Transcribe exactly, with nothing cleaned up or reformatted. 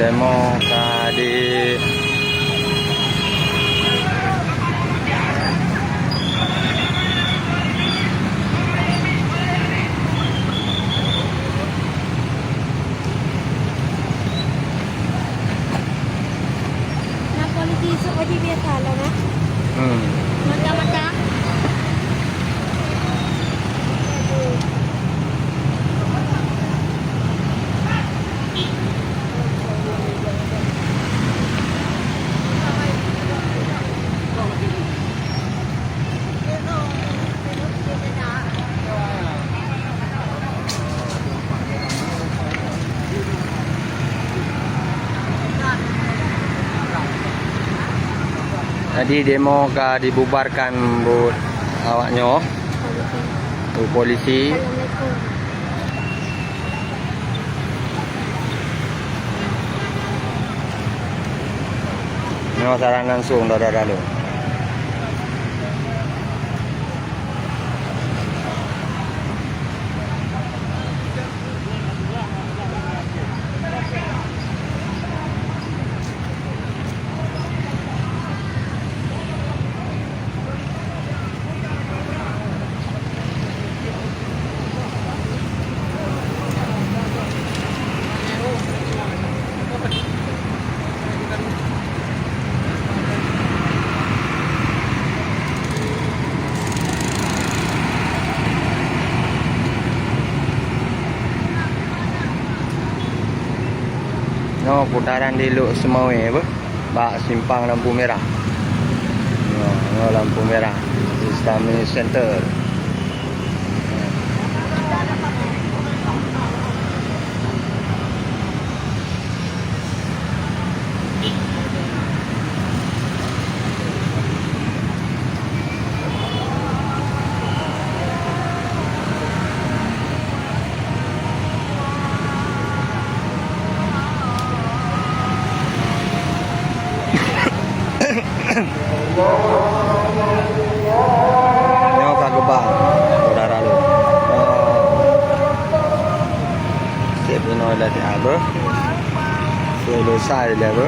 Demo ka di Na polisi esok wajib biasa lah, nah. Hmm. Mata-mata. Jadi demo ka dibubarkan buet awak nyoe. Polisi. Polisi. Assalamualaikum. Nyoe saran langsung dara-dara lôn. Nyoe putaran di Lhokseumawe beuh, bak simpang lampu merah. Nyoe, nyoe lampu merah Islamic Center. Nyoe ka geuba, saudara lôn. Sép inoe lagèe apa? Selesai lé apa?